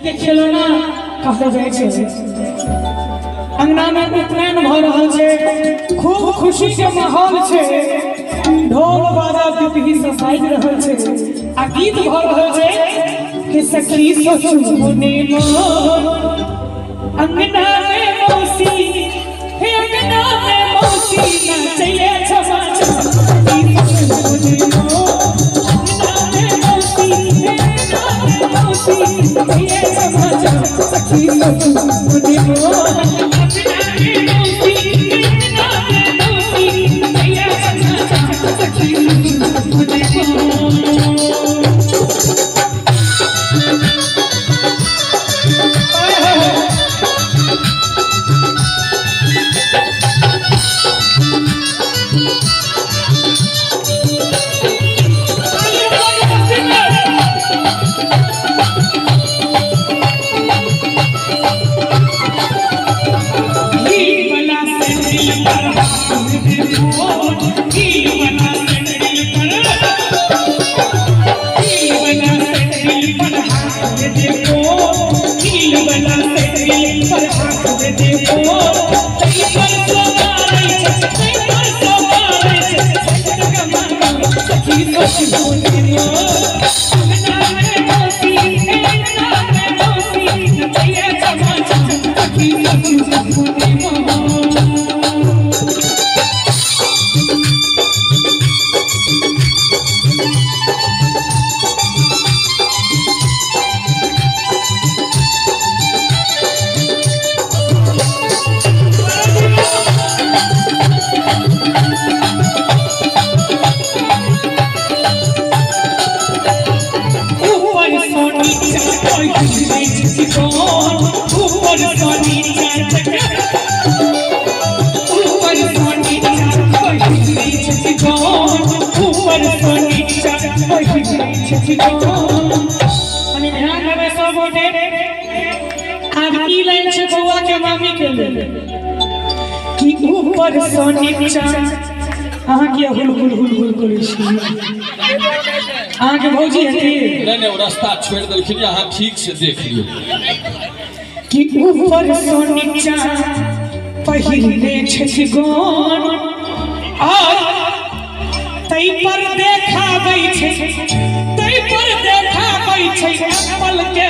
के खिलौना कहल जाइ छै। अंगना में उपनयन भऽ रहल छै, खूब खुशी के माहौल छै, ढोल बाजा पिपही से साजि रहल छै आ गीत भऽ रहल छै कि सखी सोचू मोने मोन अंगना में मौसी, हे अंगना में मौसी नचैये छमा छम। सखी सोचू मोने मोन अंगना में मौसी, हे अंगना में मौसी नचैये छमा छम। सखी सोचू मोने मोन अंगना में मौसी, हे अंगना में मौसी नचैये छमा छम। सखी सोचू मोने मोन। ऊपर सोनी ऊपर सोनी ऊपर सोनी ऊपर सोनी। ध्यान देबै सब गोटे। आब ई लाइन छै बौआ के मामी के लेल कि ऊपर सँ नीचा। अहाँ किया हुल हुल हुल हुल करै छी? अहाँके भौजी हेती? नहि नहि, ओ रास्ता छोड़ि देलखिन, अहाँ ठीक से देख लियौ। कि ऊपर सँ नीचा पहिरने छथि गोन और तै पर देखाबै छै, तै पर देखाबै छै एप्पल के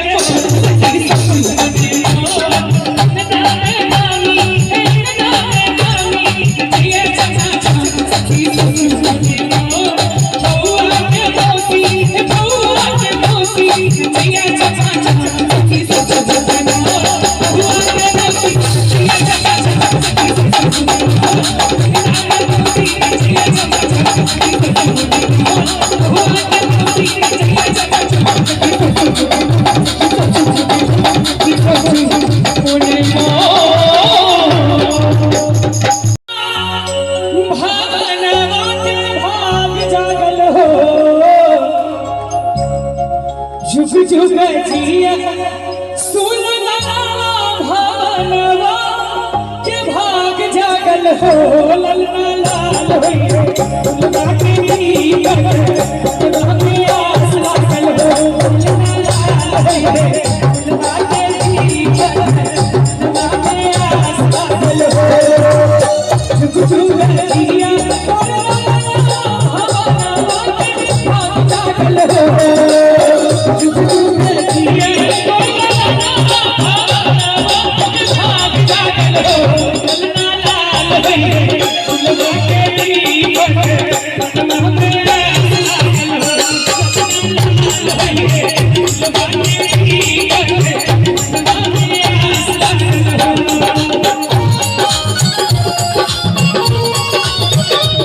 जागल हो। जुग जुग जिया सुन भावनवा के भाग जागल हो। ललना लाल होइए फुलवा के दीपक के आस लागल हो। ललना लाल होइए फुलवा के दीपक के आस लागल हो। जुग जुग जिया भावनवा के भाग जागल हो। जुग जुग जिया भाग जागल हो। ललना लाल होइए फुलवा के दीपक के आस लागल हो। लाल होइए फुलवा के दीपक के आस लागल हो।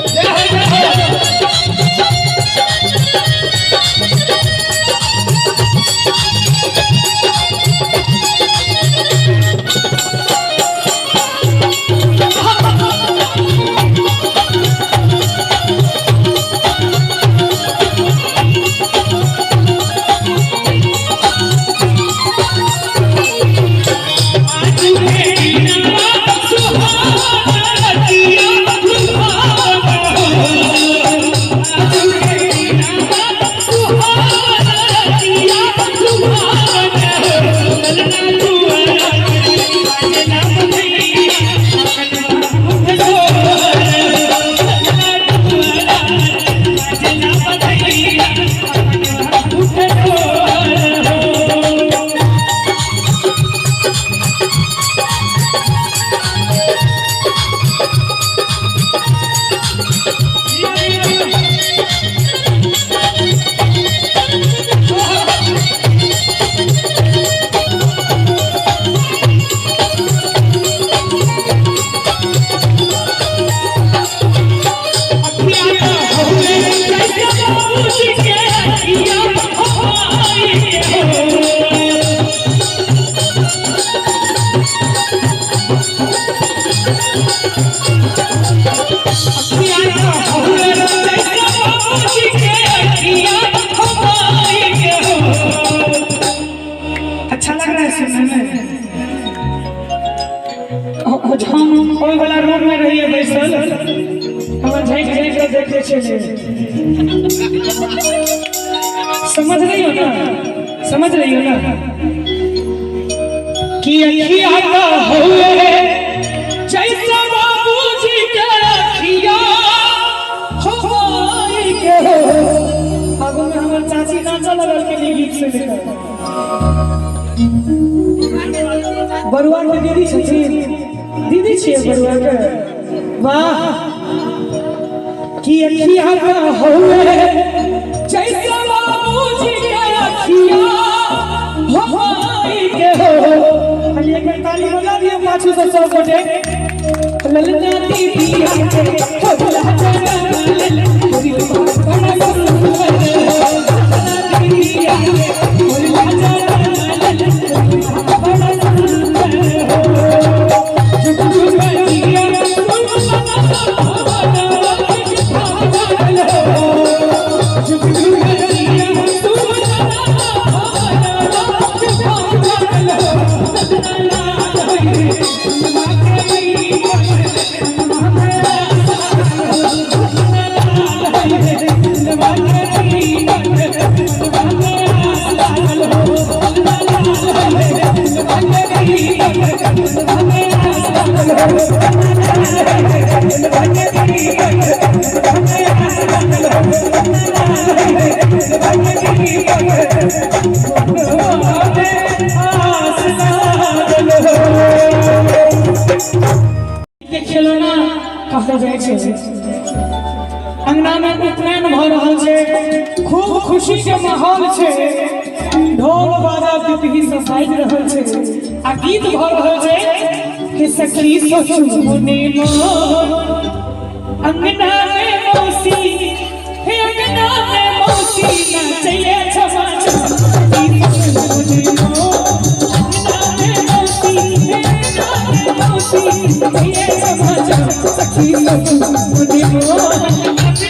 जय हो, जय हो। ललना दुआरा बाजेला बधैया अंगनवा उठे सोहर हो। ललना दुआरा बाजेला बधैया अंगनवा उठे सोहर हो। अच्छा लग रहा है सुनने में। हम ओहि वाला रूम में रहिए बैसल, हमर झाँकि झाँकि कऽ देखै छलियै। समझ रही हो ना, समझ रही हो ना कि अखिया का हुए जैसा बाबूजी के अखिया होई के हो। आगू में हमर चाची नाचऽ लगल के लिए गीत सुनि कऽ। बरुआ के दीदी छथिन, दीदी छियै बरुआ के, वाह। कि अखिया का हुए जैसा बाबूजी के अखिया होई के हो। खाली एक बेर ताली बजा दियौ पाछू से सब गोटे। ललना दीदिया के होला जगल हरि बड़ा सुंदर हो। ललना दीदिया के होला जगल बड़ा सुंदर हो। जुग जुग जिया तुम जुग जुग जिया तुम के खेलौना कहल जाइ छै। अंगना में उपनयन भऽ रहल छै, खूब खुशी के माहौल छै, ढोल बाजा पिपही से साजि रहल छै आ गीत भऽ रहल छै कि सखी सोचू ने मोर अंगना में मौसी, हे अंगना में मौसी नाचैये छमा छम। सखी सोचू ने मोर अंगना में मौसी, हे अंगना में मौसी नाचैये छमा छम। सखी सोचू ने मोर अंगना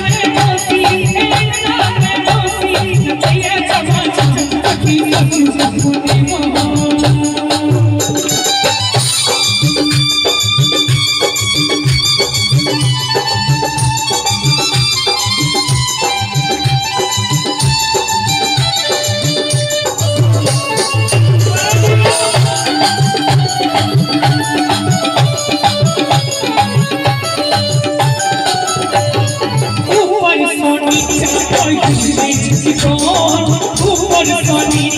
में मौसी, अंगना में मौसी नाचैये छमा छम। सखी सोचू ने मोर। ऊपर सोनी ऊपर सोनी ऊपर सोनी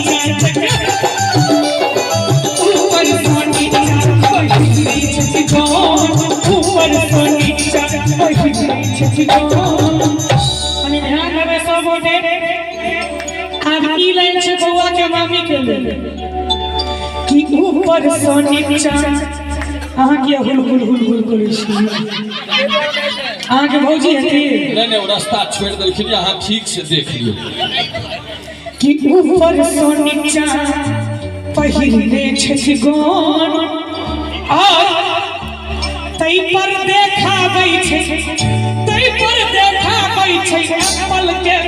ऊपर सोनी छथि गोन। कनि ध्यान देबै सब गोटे। आब ई लाइन छै बौआ के मामी के लेल कि ऊपर सँ नीचा। अहाँ किया हुल हुल हुल हुल करै छी? अहाँके भौजी हेती? नहि नहि, ओ रास्ता छोड़ि देलखिन, अहाँ ठीक से देख लियौ। कि ऊपर सँ नीचा पहिरने छथि गोन, और तै पर देखाबै छै, तै पर देखाबै छै एप्पल के।